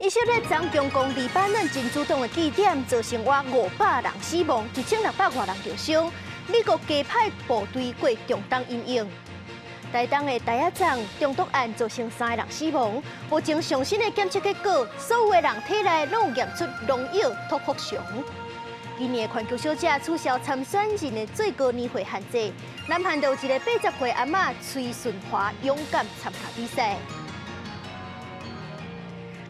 以色列昨強攻黎巴嫩真主黨的據點，造成倚500人死亡，1600外人受傷。美國加派部隊過中東因應。台東的台仔欉中毒案造成三個人死亡，目前上新的檢測結果，所有的人體內攏有驗出農藥托福雄。今年的環球小姐取消參選人的最高年歲限制，南韓就有一個80歲阿嬤崔順華勇敢參加比賽。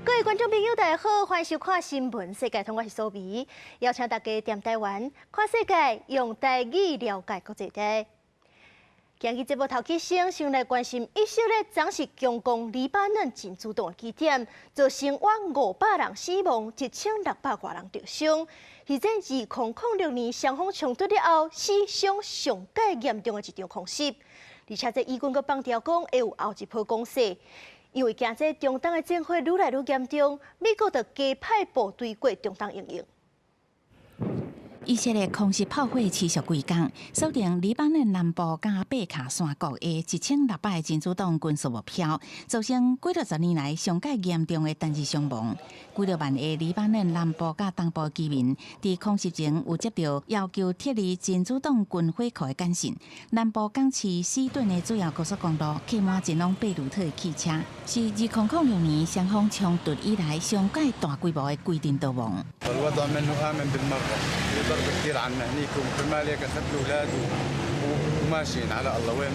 各位觀眾朋友，大家好，歡迎收看《新聞世界通》，我是蘇美，邀請大家踮台灣看世界，用台語了解國際的。今日節目頭起先，先來關心以色列昨是強攻黎巴嫩真主黨的據點，造成倚500人死亡，1600外人受傷，是這2006年雙方衝突了後，死傷上蓋嚴重的一場空襲。而且這以軍閣放調講會有後一波攻勢。因為驚這中東的戰火愈來愈嚴重，美國就加派部隊過中東因應。以色列空襲炮火持續幾工，鎖定黎巴嫩南部佮貝卡山谷的1600個真主黨軍事目標，造成幾若十年來上蓋嚴重的單日傷亡。幾若萬個黎巴嫩南部佮東部居民，佇空襲前有接到要求撤離真主黨軍火庫的簡訊。南部港市西頓的主要高速公路客滿前往貝魯特的汽車，是2006年雙方衝突以來上蓋大規模的規陣逃亡。 ضرب كثير عنا هنيك وكرمال هيك اخذت الاولاد وماشيين على الله وين.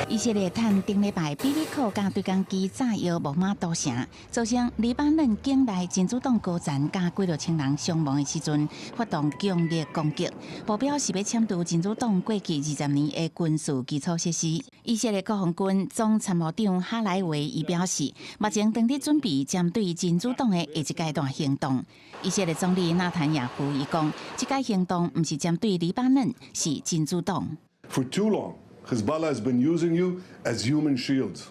以色列趁頂禮拜比比克佮對講機炸藥木馬屠城，造成黎巴嫩境內真主黨高層佮幾若千人傷亡的時陣，發動強烈攻擊，目標是欲殲除真主黨過去20年的軍事基礎設施。以色列國防軍總參謀長哈萊維伊表示，目前正佇準備針對真主黨的下一階段行動。以色列總理納坦雅胡伊講，這個行動毋是針對黎巴嫩，是真主黨。 For too long, Hezbollah has been using you as human shields.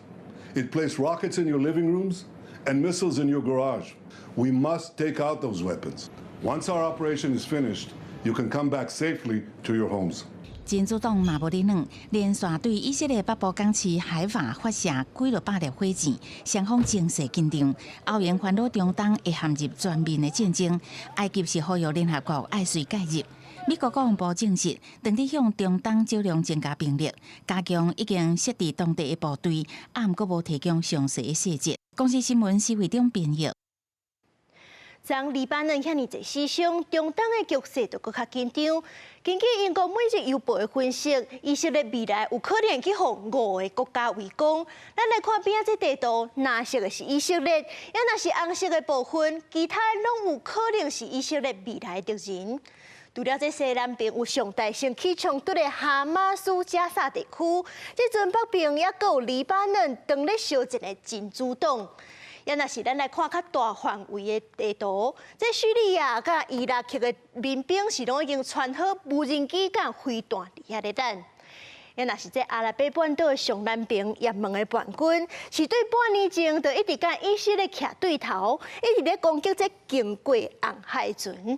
It placed rockets in your living rooms and missiles in your garage. We must take out those weapons. Once our operation is finished, you can come back safely to your homes. 真主黨嘛無咧軟，連續對以色列北部港市海法發射幾落百粒火箭，雙方情勢緊張，歐盟煩惱中東會陷入全面的戰爭。埃及是呼籲聯合國愛隨介入。美國國防部證實，正佇向中東少量增加兵力，加強已經設佇當地的部隊，啊，毋過無提供詳細的細節。公視新聞施惠中編譯。昨黎巴嫩遐爾濟死傷，中東的局勢就閣較緊張。根據英國每日郵報的分析，以色列未來有可能去予五个國家圍攻。咱來看邊仔這地圖，藍色的是以色列，抑若是紅色的部分，其他攏有可能是以色列未來的敵人。除了這西南邊有上大先起衝突的哈馬斯加薩地區，這陣北邊猶閣有黎巴嫩當咧相戰的真主黨。抑若是咱來看較大範圍的地圖，這敘利亞佮伊拉克的民兵是攏已經穿好無人機佮飛彈佇遐咧等。抑若是這阿拉伯半島的上南邊也門的叛軍，是對半年前就一直佮以色列徛對頭，一直咧攻擊這經過紅海船。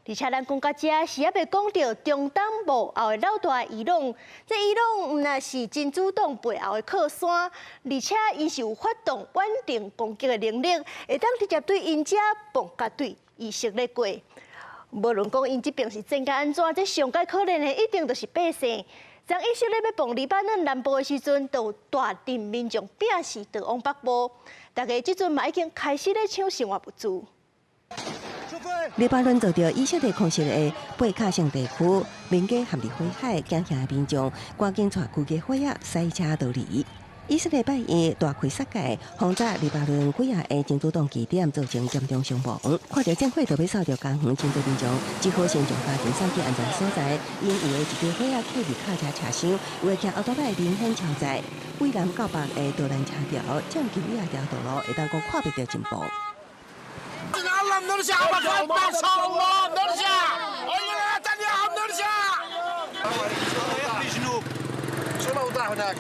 而且咱講到這，是猶未講著中東幕後的老大伊朗，這伊朗毋但是真主黨背後的靠山，而且𪜶是有發動遠程攻擊的能力，會當直接對𪜶遮磅共對以色列過。無論講𪜶這邊是戰甲按怎，這上蓋可憐的一定就是百姓。當以色列欲磅黎巴嫩南部的時陣，就有大陣民眾摒死逃往北部，大家這陣嘛已經開始咧搶生活物資。黎巴嫩遭著以色列空襲的貝卡省地區，民家陷入火海，驚嚇民眾趕緊帶規家伙仔駛車逃離。以色列拜一大開殺戒，轟炸黎巴嫩幾仔个真主黨據點，造成嚴重傷亡。看著戰火就欲掃著家園，真濟民眾只好先將家庭送去安全所在。𪜶有的一家伙仔徛佇卡車車廂，有的騎歐兜邁明顯超載。為南到北的導彈車條，佔據幾仔條道路，會當講看袂著盡頭。 بنرجع مكاننا ان شاء الله بنرجع نتنياهو بنرجع. جنوب شو الاوضاع هناك؟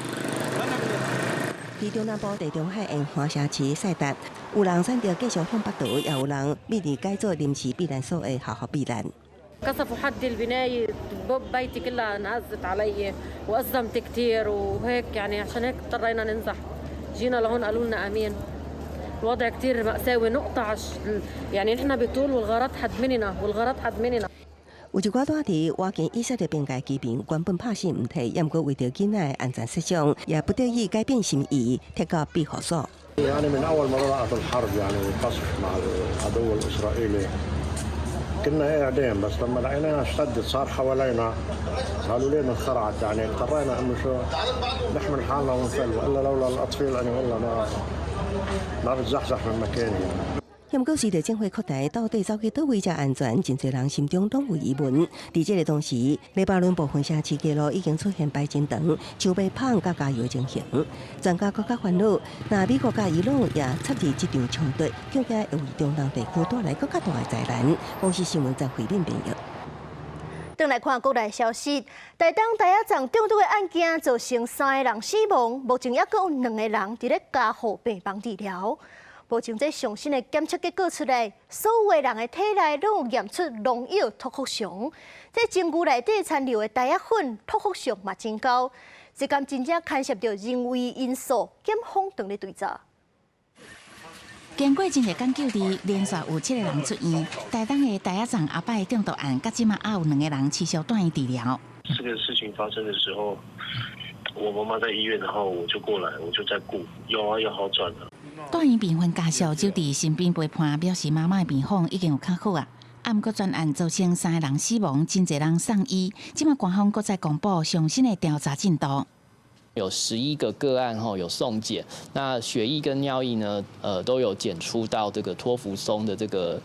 佇中南部地中海沿岸城市塞達，有人選擇繼續向北逃，也有人秘佇改做臨時避難所的學校避難。 قصفوا حدي البناية بوب بيتي كلها انهزت علي وأزمت كثير وهيك يعني عشان هيك اضطرينا ننزح جينا لهون قالوا لنا امين. الوضع كثير مأساوي نقطة يعني نحن بطول والغارات حد مننا والغارات حد مننا。有一寡蹛佇倚近以色列邊界居民，原本拍死毋退，毋過為著囡仔的安全設想，也不得已改變心意，撤到庇護所。 يعني من أول ما بدأت الحرب يعني والقصف مع العدو الإسرائيلي كنا قاعدين بس لما لقيناها اشتدت صار حوالينا قالوا لنا انخرعت يعني اضطرينا انه شو نحمل حالنا ونفل والا لولا الاطفال انا والله ما بتزحزح من مكاني يعني. 毋過隨著戰火擴大，到底走去佗位才安全？真濟人心中攏有疑問。佇這个同時，黎巴嫩部分城市街路已經出現排真長、搶買麭佮加油情形。專家閣較煩惱，若美國佮伊朗也插入這場衝突，恐驚會為中東地區帶來閣較大的災難。公視新聞張惠敏編譯。轉來看國內消息，台東袋仔塢中毒的案件造成三个人死亡，目前猶閣有兩个人佇咧加護病房治療。目前這上新的檢測結果出來，所有的人的體內攏有驗出農藥托福酮，這證據內底殘留的袋仔粉托福酮嘛真高，這敢真正牽涉著人為因素，檢方正咧追查。經過真濟工救治，連續有七个人出院。台東的袋仔塢阿伯中毒案，到這馬猶有兩个人持續住院治療。這個事情發生的時候，我媽媽在醫院，然後我就過來，我就在顧，有啊，有好轉了。住院病患家屬就佇身邊陪伴，表示媽媽的病況已經有較好啊。啊，毋過全案造成三个人死亡，真濟人送醫。這馬官方閣再公布上新的調查進度。有11個個案吼有送檢，那血液跟尿液呢，都有檢出到這個托福松的這個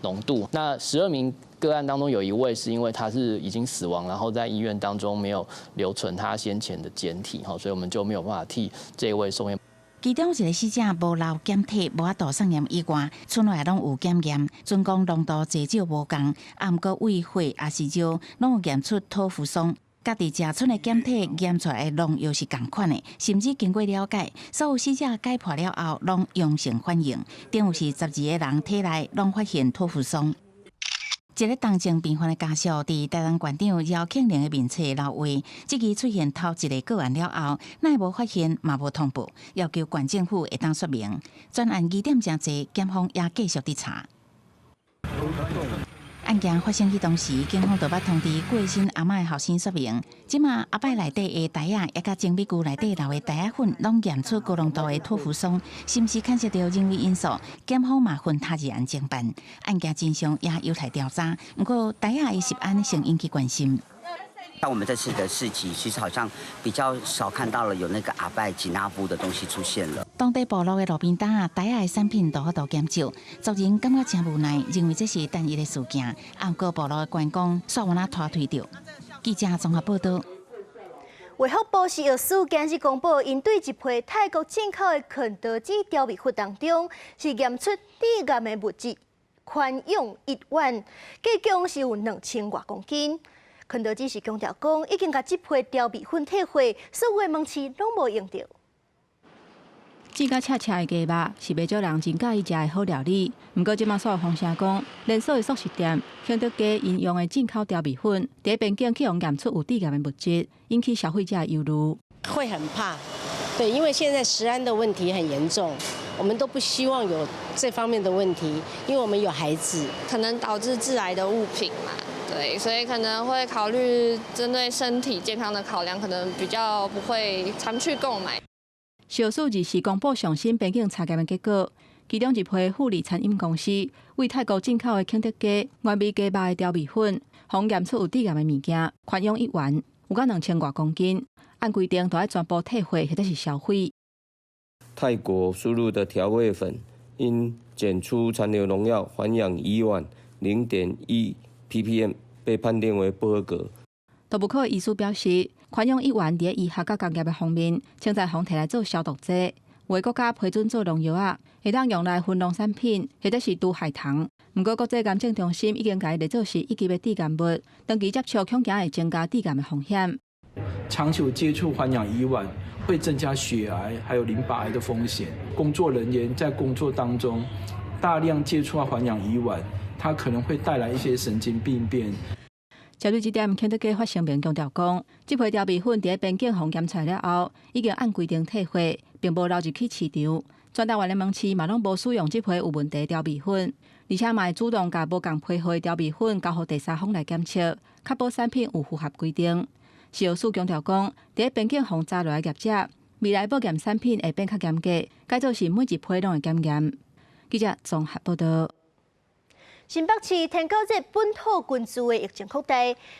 濃度。那12名個案當中有一位是因為他是已經死亡，然後在醫院當中沒有留存他先前的檢體哈，所以我們就沒有辦法替這位送驗。其中一个死者無留檢體，無法度送驗以外，賰內攏有檢驗，準講濃度濟少無仝，啊，毋過胃血抑是尿攏有驗出托福松。家己食賰的檢體驗出來的農藥是仝款的，甚至經過了解，所有死者解剖了後攏陽性反應，等於是12个人體內攏發現托福松。一个重症病患的家屬佇台東縣長姚慶鈴的面冊留話，這支出現頭一个個案了後，若無發現嘛無通報，要求縣政府會當說明。全案疑點誠濟，檢方也繼續佇查。案件發生彼當時，警方就捌通知過身阿嬤的後生說明，這馬阿伯內底的袋仔，抑佮精米龜內底留的袋仔粉，攏驗出高濃度的托福松，是毋是牽涉著人為因素？檢方嘛分他日案偵辦，案件真相也有待調查。毋過袋仔的食安先引起關心。但我們這次的市集，其實好像比較少看到了有那個阿拜吉納夫的東西出現了。當地部落的路邊攤仔，袋仔的產品都法度減少，族人感覺誠無奈，認為這是單一的事件。毋過部落的觀光煞有那拖推著。記者綜合報導。衛福部食藥署今日公布，𪜶對一批泰國進口的肯德基調味粉當中，是驗出致癌的物質環氧乙烷，計共是有2000外公斤。肯德基是強調講，已經共這批調味粉退貨，所有的門市攏無用著。煎甲赤赤的雞肉是袂少人真佮意食的好料理。毋過這馬煞有風聲講，連鎖的速食店肯德基𪜶用的進口調味粉，佇邊境去予驗出有致癌的物質，引起消費者的憂慮。會很怕，對，因為現在食安的問題很嚴重，我們都不希望有這方面的問題，因為我們有孩子，可能導致致癌的物品嘛。對，所以可能會考慮針對身體健康的考量，可能比較不會常去購買。食藥署日時公布上新邊境查驗的結果，其中一批富利餐飲公司為泰國進口的肯德基原味雞肉的調味粉，予驗出有致癌的物件，環氧乙烷有到2000外公斤，按規定都愛全部退貨或者是銷毀。泰國輸入的調味粉因檢出殘留農藥環氧乙烷0.1 ppm，被判定為不合格。毒物科醫師表示，環氧乙烷佇醫學佮工業的方面，稱在予提來做消毒劑，有的國家批准做農藥仔，會當用來燻農產品，或者是除害蟲。毋過國際癌症中心已經共伊列做是一級的致癌物，長期接觸恐驚會增加致癌的風險。長久接觸環氧乙烷會增加血癌還有淋巴癌的風險。工作人員在工作當中大量接觸到環氧乙烷，它可能會帶來一些神經病變。針對這點，肯德基發聲明強調講，這批調味粉佇邊境予檢出了後，已經按規定退貨，並無流入去市場。全台灣的門市嘛攏無使用這批有問題調味粉，而且嘛會主動共無仝批號的調味粉交予第三方來檢測，確保產品有符合規定。食藥署強調講，佇邊境予查落的業者，未來報驗產品會變較嚴格，改做是每一批攏會檢驗。記者綜合報道。新北市天狗熱本土群聚的疫情擴大，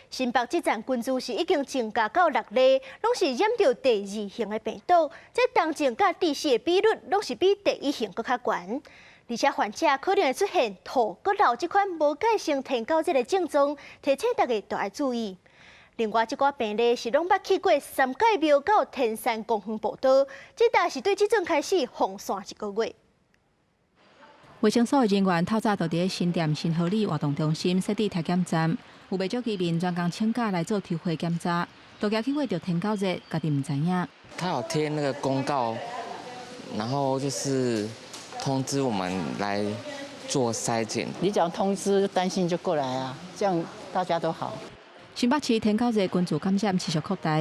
新北這站群聚是已經增加到六例，攏是染著第二型的病毒。這重症佮致死的比率攏是比第一型閣較懸，而且患者可能會出現吐、閣漏這款無解性天狗熱的症狀，提醒大家都愛注意。另外，這寡病例是攏捌去過三界廟到天山公園報到，這但是對這陣開始封線一個月。衛生所的人員透早就佇新店新河里活動中心設置體檢站，有袂少居民專工請假來做抽血檢查，都驚去驗著天狗熱，家己毋知影。他有貼那個公告，然後就是通知我們來做篩檢。你講通知，擔心就過來啊，這樣大家都好。新北市天狗熱群聚感染持續擴大，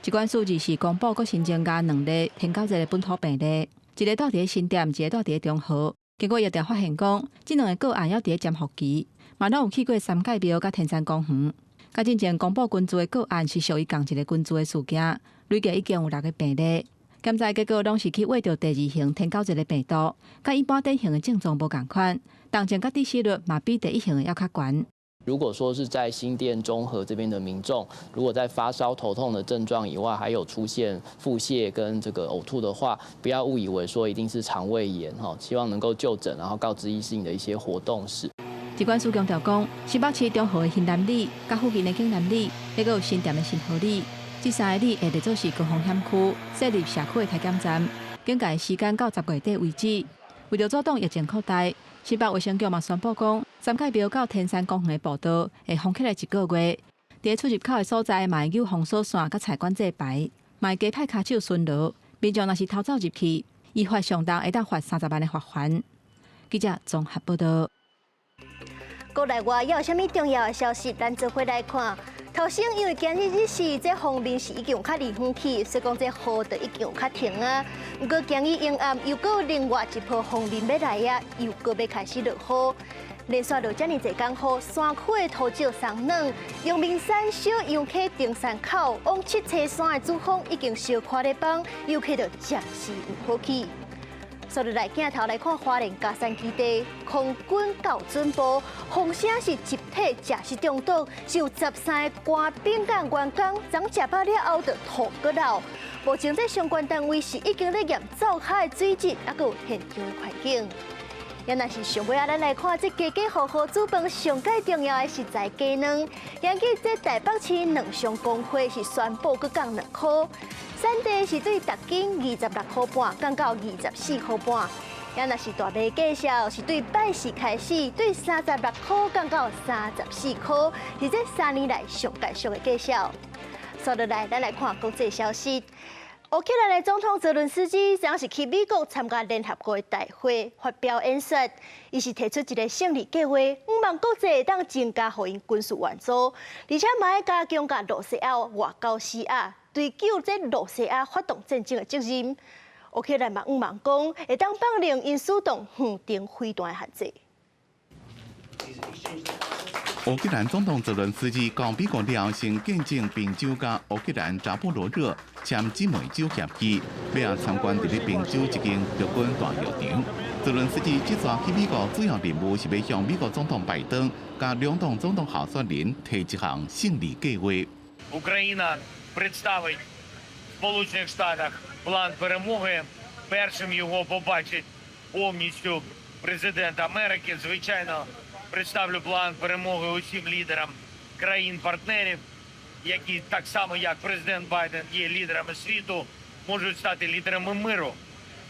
疾管署二四公布閣新增加兩例天狗熱的本土病例，一个蹛佇新店，一个蹛佇中和。經過疫調發現，講這兩个個案猶佇潛伏期，嘛攏有去過三界廟佮天山公園。佮進前公布群聚的個案是屬於仝一个群聚的事件，累計已經有六个病例。檢查結果攏是去驗著第二型天狗熱的病毒，佮一般典型的症狀無仝款，重症佮致死率嘛比第一型的猶較懸。如果說是在新店中和這邊的民眾，如果在發燒、頭痛的症狀以外，還有出現腹瀉跟這個嘔吐的話，不要誤以為說一定是腸胃炎哈，希望能夠就診，然後告知醫師你的一些活動史。疾管署強調講，新北市中和的興南里、佮附近的景南里，還有新店的新河里，這三个里會列做是高風險區，設立社區的體檢站，警戒時間到10月底為止。為著阻擋疫情擴大，新北衛生局嘛宣布講，三界廟到天山公園的步道會封起來一個月。佇出入口的所在，嘛會有封鎖線佮菜管制牌，嘛會加派跤手巡邏。民眾若是偷走入去，依法上重會當罰30萬的罰鍰。記者綜合報道。國內外猶有啥物重要的消息，咱做伙來看。頭先因為今日日時這鋒面是已經有較離遠去，所以講這雨就已經有較停啊。毋過今日陰暗，又閣有另外一波鋒面欲來啊，又閣欲開始落雨。連續落遮爾濟工雨，山區的土石鬆軟，陽明山小楊溪登山口往七星山的主峰已經燒開咧放，遊客就暫時毋好去。紲落來鏡頭來看花蓮佳山基地空軍校准部，風聲是集體食食中毒，是有13个官兵佮員工，昨食飽了後就吐閣漏。目前這相關單位是已經咧驗灶跤的水質，猶閣有現場的環境。也若是上尾仔，咱來看這家家戶戶煮飯上蓋重要的食材雞卵。根據這台北市卵商公會是宣布閣降兩箍，產地是對逐斤26塊半降到24塊半。也若是大麥價數是對拜四開始對36箍降到34箍，是這3年來上蓋俗的價數。紲落來，咱來看國際消息。烏克蘭的總統澤倫斯基昨是去美國參加聯合國的大會發表演說，伊是提出一个勝利計劃，向望國際會當增加予𪜶軍事援助，而且嘛愛加強佮露西亞外交施壓，追究這露西亞發動戰爭的責任。烏克蘭嘛向望講，會當放任𪜶使用遠程飛彈的限制。烏克蘭總統澤倫斯基到美國了後，先見證賓州佮烏克蘭扎波羅熱簽姊妹州協議，欲參觀佇咧賓州一間陸軍大藥場。澤倫斯基這逝去美國主要任務是欲向美國總統拜登佮兩黨總統候選人提一項勝利計劃。 Україна представить в Сполучених Штатах план перемоги. Першим його побачить повністю президент Америки. Звичайно, представлю план перемоги усім лідерам країн-партнерів, які так само, як президент Байден, є лідерами світу, можуть стати лідерами миру,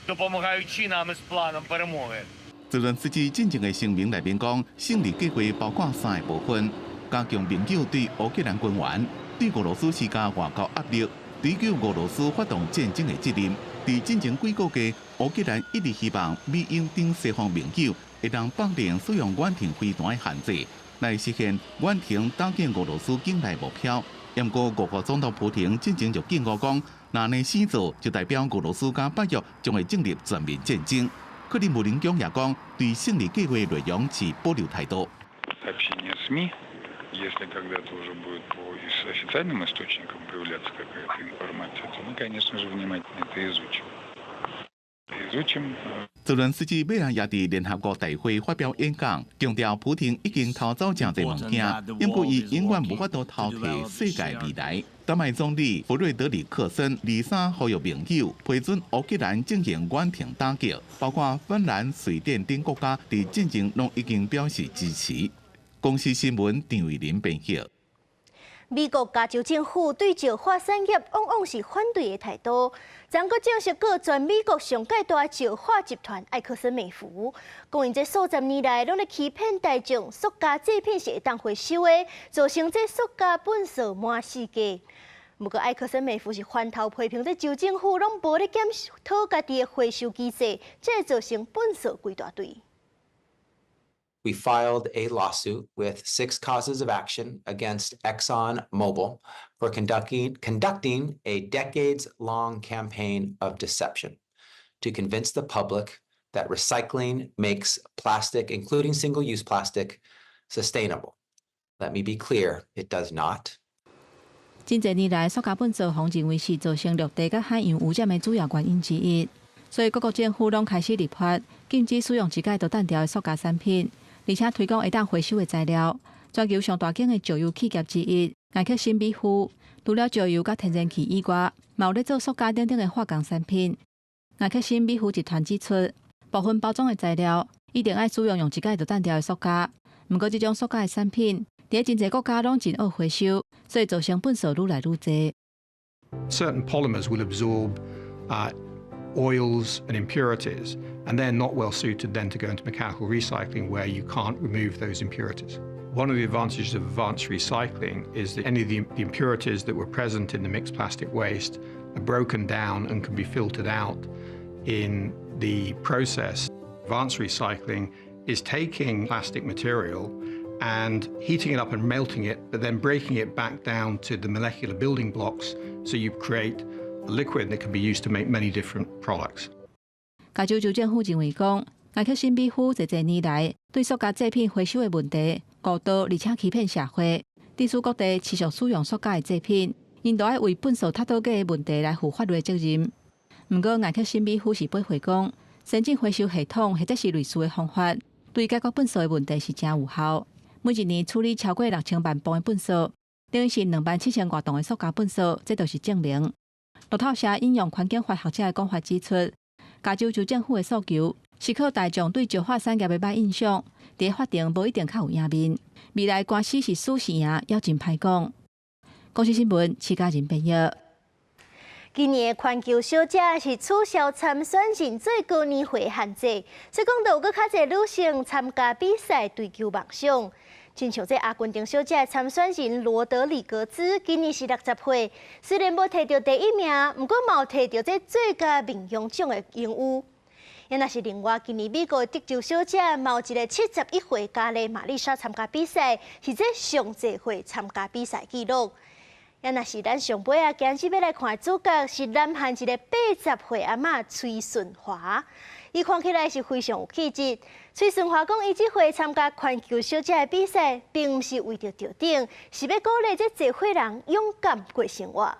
допомагаючи нам із планом перемоги. 澤倫斯基進前的聲明內面講，勝利計劃包括三个部分：加強盟友對烏克蘭軍援，對俄羅斯施加外交壓力，追究俄羅斯發動戰爭的責任。佇進前幾個月，烏克蘭一直希望美英等西方盟友會當放任使用遠程飛彈的限制，來實現遠程打擊俄羅斯境內目標。毋過俄國總統普廷進前就警告講，若按呢死做，就代表俄羅斯佮北約將會進入全面戰爭。克里姆林宮也講，對勝利計劃內容持保留態度。 Если когда-то уже будет по официальным источникам появляться какая-то информация, то мы, конечно же, внимательно это изучим. Изучим. 澤倫斯基尾仔也佇聯合國大會發表演講，強調普廷已經偷走誠濟物件，毋過伊永遠無法度偷提世界未來。丹麥總理弗瑞德里克森二三呼籲盟友批准烏克蘭進行遠程打擊，包括芬蘭、瑞典等國家佇進前攏已經表示支持。公視新聞張慧琳編譯。美國加州政府對石化產業往往是反對的態度，昨閣正式告全美國上蓋大石化集團艾克森美孚，講𪜶這數十年來攏咧欺騙大眾，塑膠製品是會當回收的，造成這塑膠糞埽滿世界。不過艾克森美孚是翻頭批評這州政府攏無咧檢討家己的回收機制，這造成糞埽規大堆。 We filed a lawsuit with six causes of action against ExxonMobil for conducting a decades-long campaign of deception to convince the public that recycling makes plastic, including single-use plastic, sustainable. Let me be clear, it does not. 真濟年來，塑膠糞埽予認為是造成陸地佮海洋污染的主要原因之一，所以各國政府攏開始立法禁止使用一擺就擲掉的塑膠產品，而且推廣會當回收的材料。全球上大間的石油企業之一艾克森美孚，除了石油佮天然氣以外，嘛有咧做塑膠等等的化工產品。艾克森美孚集團指出，部分包裝的材料一定愛使用用一擺就擲掉的塑膠。毋過，這種塑膠的產品佇真濟國家攏真惡回收，所以造成糞埽愈來愈濟。 Certain polymers will absorb oils and impurities, and they're not well suited then to go into mechanical recycling where you can't remove those impurities. One of the advantages of advanced recycling is that any of the impurities that were present in the mixed plastic waste are broken down and can be filtered out in the process. Advanced recycling is taking plastic material and heating it up and melting it, but then breaking it back down to the molecular building blocks so you create a liquid that can be used to make many different products. 加州州政府認為講，艾克森美孚這濟年來對塑膠製品回收的問題誤導，而且欺騙社會，致使各地持續使用塑膠的製品，𪜶都愛為糞埽踢倒過的問題來負法律責任。毋過，艾克森美孚是駁回講，先進回收系統或者是類似的方法，對解決糞埽的問題是誠有效。每一年處理超過6000萬磅的糞埽，等於是2萬7千外噸的塑膠糞埽，這就是證明。路透社引用環境法學者的講法指出，加州州政府的訴求是靠大眾對石化產業的歹印象，佇法庭無一定較有贏面。未來官司是輸是贏，猶真歹講。公視新聞，徐嘉仁編譯。今年的環球小姐是取消參選人最高年歲限制，所以講著有閣較濟女性參加比賽追求夢想。親像這阿根廷小姐參選人羅德里格茲，今年是60歲，雖然無提著第一名，毋過嘛有提著這最佳面容獎的榮譽。也若是另外，今年美國德州小姐嘛有一个71歲加麗瑪麗莎參加比賽，是這上濟歲參加比賽紀錄。也若是咱上尾啊，今日欲來看的主角是南韓一个80歲阿嬤崔順華，伊看起來是非常有氣質。崔順華講，伊這回參加環球小姐的比賽，並毋是為著得獎，是欲鼓勵這濟歲人勇敢過生活。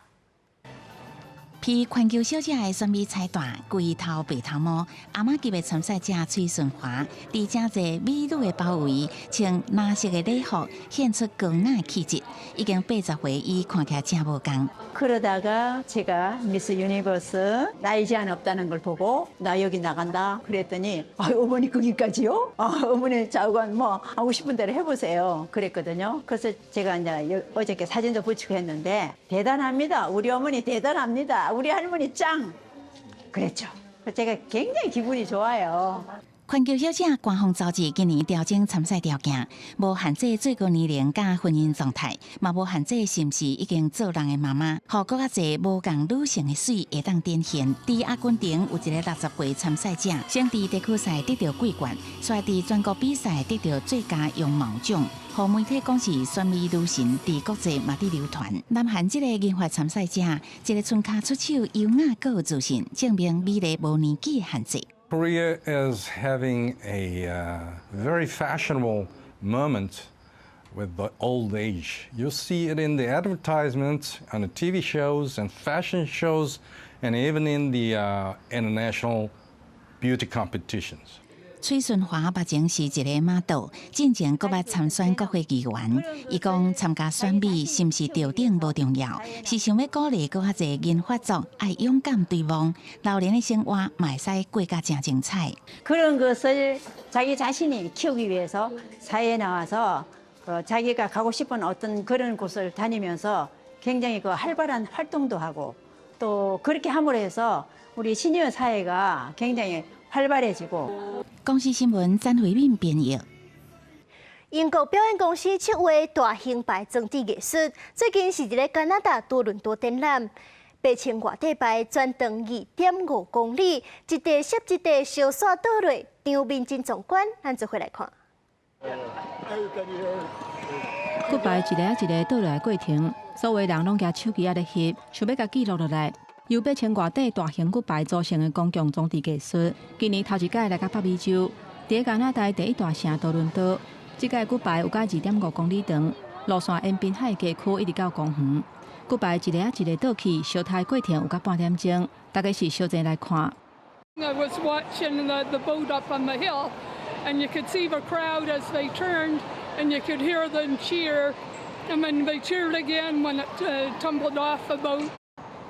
披環球小姐的選美彩帶，規頭白頭毛，阿嬤級的參賽者崔順華，佇誠濟美女的包圍，穿藍色的禮服，顯出高雅氣質。已經80歲，伊看起來誠無仝。 그러다가 제가 미스 유니버스 나이 제한 없다는 걸 보고 나 여기 나간다 그랬더니 아, 어머니 거기까지요? 아, 어머니 좌우간 뭐 하고 싶은 대로 해보세요 그랬거든요. 그래서 제가 이제 어저께 사진도 붙이고 했는데 대단합니다. 우리 어머니 대단합니다. 우리 할머니 짱! 그랬죠. 제가 굉장히 기분이 좋아요. 環球小姐官方雜誌今年調整參賽條件，無限制最高年齡佮婚姻狀態，嘛無限制是毋是已經做人的媽媽，予閣較濟無仝女性的媠會當展現。佇阿根廷有一個60歲參賽者，先佇地區賽得著桂冠，煞佇全國比賽得著最佳容貌獎，予媒體講是選美女神，佇國際嘛佇流傳。南韓這個銀髮參賽者，一個賰跤出手，優雅閣有自信，證明美麗無年紀的限制。 Korea is having a very fashionable moment with the old age. You see it in the advertisements, on the TV shows and fashion shows, and even in the international beauty competitions. 崔順華目前是一个 model，進前閣捌參選國會議員。伊講參加選美是毋是著頂無重要，是想欲鼓勵閣較濟銀髮族愛勇敢追夢，老年的生活嘛會使過甲誠精彩。 그런 것을 자기 자신이 키우기 위해서 사회에 나와서 자기가 가고 싶은 어떤 그런 곳을 다니면서 굉장히 그 활발한 활동도 하고 또 그렇게 함으로 해서 우리 시니어 사회가 굉장히 활발해지고. 公視新聞詹慧敏編譯。英國表演公司策劃大型牌裝置藝術，最近是佇咧加拿大多倫多展覽，8000外塊牌全長2.5公里，一塊接一塊相紲倒落，場面真壯觀。咱做伙來看。骨牌一个一个倒落來過程，所有人攏舉手機仔咧翕，想欲共記錄落來。由8000外塊大型骨牌組成的公共裝置藝術，今年頭一擺來到北美洲，佇加拿大第一大城多倫多。這屆骨牌有甲2.5公里長，路線沿濱海街區一直到公園。骨牌一个一个倒去，相刣過程有甲半點鐘，大家是相爭來看。 I was watching the boat up on the hill, and you could see the crowd as they turned, and you could hear them cheer, and then they cheered again when it tumbled off the boat.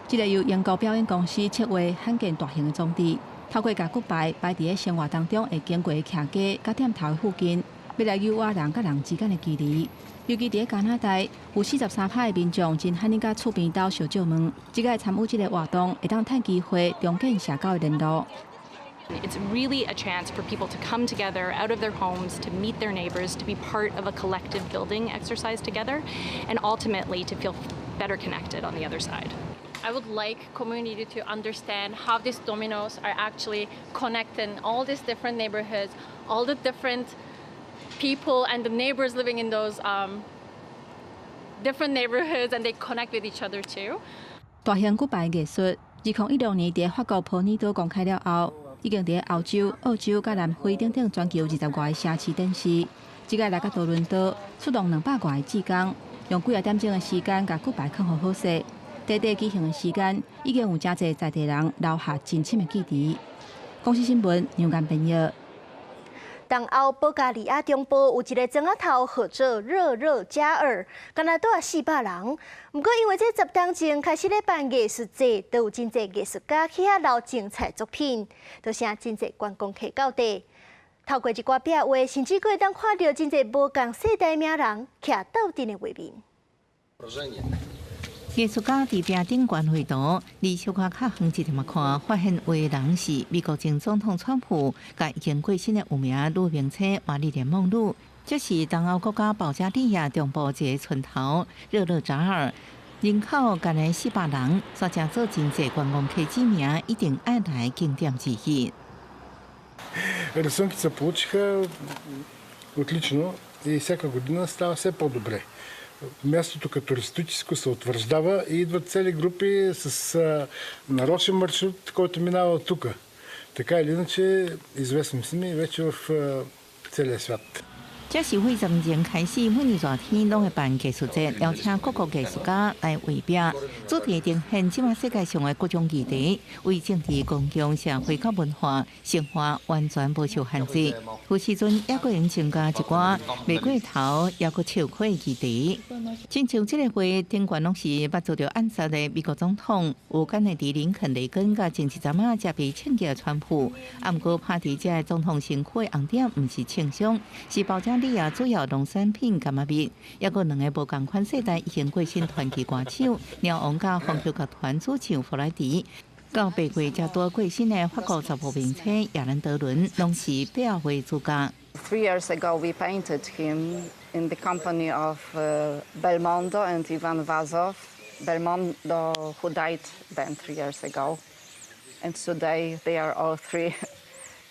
這个由英國表演公司策劃罕見大型的裝置，透過共骨牌擺佇咧生活當中會經過的徛街佮店頭附近，欲來誘挖人佮人之間的距離。尤其佇咧加拿大，有43%的民眾真罕佮厝邊兜相借問，這擺參與這个活動，會當趁機會重建社交的聯絡。 It's really a chance for people to come together out of their homes, to meet their neighbors, to be part of a collective building exercise together, and ultimately to feel better connected on the other side. I would like community to understand how these dominoes are actually connecting all these different neighborhoods, all the different people and the neighbors living in those different neighborhoods, and they connect with each other too. 大型骨牌藝術，2016年佇法國普爾島公開了後，已經佇歐洲、澳洲佮南非等等全球20外个城市展示。這擺來到多倫多，出動200外个志工，用幾仔點鐘的時間共骨牌囥予好勢。短短舉行的時間，已經有誠濟在地人留下真深的記憶。公視新聞楊堅編譯。東歐保加利亞中部有一个庄仔頭，號做熱熱加爾，干焦蹛400人。毋過因為這10冬前開始咧辦藝術節，都有真濟藝術家去遐留精彩作品，造成真濟觀光客到地。透過一寡壁畫，甚至閣會當看著真濟無仝世代名人徛鬥陣的畫面。藝術家佇壁頂懸繪圖，離小可較遠一點仔看，發現畫人是美國前總統川普，佮已經過身的有名女明星瑪麗蓮夢露。這是東歐國家保加利亞中部一個村頭熱熱扎爾，人口干焦400人，煞成做真濟觀光客指名一定愛來景點之一。 Рисунките се получиха отлично и всяка година става все по-добре. Мястото като туристическо се утвърждава и идват цели групи с нарочен маршрут, който минава от тук. Така или иначе, известни сме вече в целия свят. 這是幾十年前開始，每年熱天攏會辦藝術節，邀請各國藝術家來畫壁，主題呈現這馬世界上的各種議題，為政治、公共、社會佮文化生活完全無受限制。有時陣猶閣會增加一寡袂過頭，猶閣笑詼的議題。親像這個畫頂懸攏是捌遭著暗殺的美國總統，有甘迺迪林肯、雷根佮前一陣仔才被槍擊的川普。啊，毋過拍佇這个總統身軀的紅點，毋是槍傷，是保加利亞主要農產品柑仔蜜，猶閣兩个無仝款世代已經過身傳奇歌手，貓王佮風球樂團主唱弗萊迪。到8月才拄過身的法國查埔明星亞蘭德倫，攏是壁畫主角。 3 years ago, we painted him in the company of Belmondo and Ivan Vazov. Belmondo, who died then 3 years ago. And today they are all three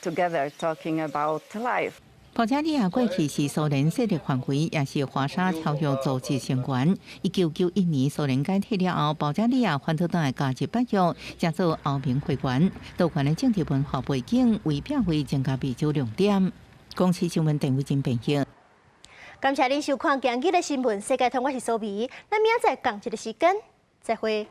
together talking about life. 保加利亞過去是蘇聯勢力範圍，也是華沙條約組織成員。1991年蘇聯解體了後，保加利亞反倒轉來加入北約，成做歐盟會員。多元的政治文化背景，為壁畫增加美洲亮點。公視新聞鄧偉珍編譯。感謝您收看今日的新聞世界通，我是蘇美。咱明仔載仝一个時間，再會。